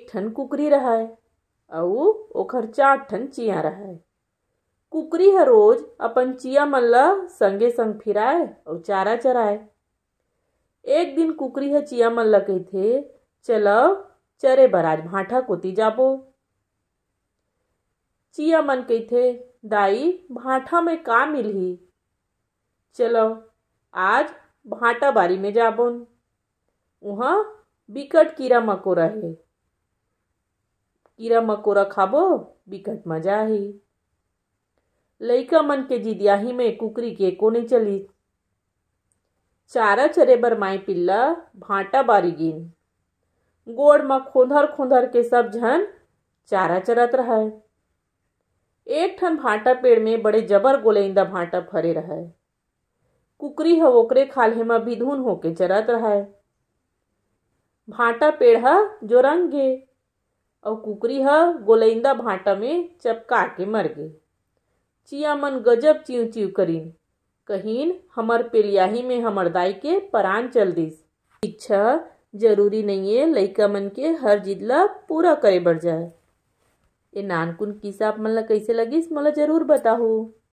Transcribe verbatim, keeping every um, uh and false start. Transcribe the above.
ठन कुकरी रहय अउ ओखर चार ठन चिया रहय। कुकरी ह रोज अपन चिया मन ल संगे संग फिराय अउ चारा चराय। एक दिन कुकरी ह चिया मन ल कहिथे, "चलव, चरे बर आज भांठा कोती जाबो।" चिया मन कहिथे, "दाई, भांठा में का मिलही? चलव, आज भांटा बारी में जाबोन। उहाँ बिकट कीरा मकोरा हे। कीरा मकोरा खाबो, बिकट मजा आही।" लइका मन के जिदियाही में कुकरी के एको नइ चलिस। चारा चरे बर माई पिल्ला भांटा बारी गिन। गोड़ म खोंधर खोंधर के सब झन चारा चरत रहय। एक ठन भांटा पेड़ में बड़े जबर गोलैंदा भांटा फरे रहय। कुकरी ह ओकरे खाल्हे म बिधुन होके चरत रहय। भांटा पेड़ ह जोरंग गे अउ कुकरी ह गोलैंदा भांटा में चपका के मर गे। चिया मन गजब चिंव चिंव करिन, कहिन, "हमर पेलियाही में हमर दाई के परान चल दिस।" इच्छा जरूरी नइये लइका मन के हर जिद ल पूरा करे बर जाय। ए नानकुन किस्सा आप मन ल कइसे लगिस, मोला जरूर बताहू।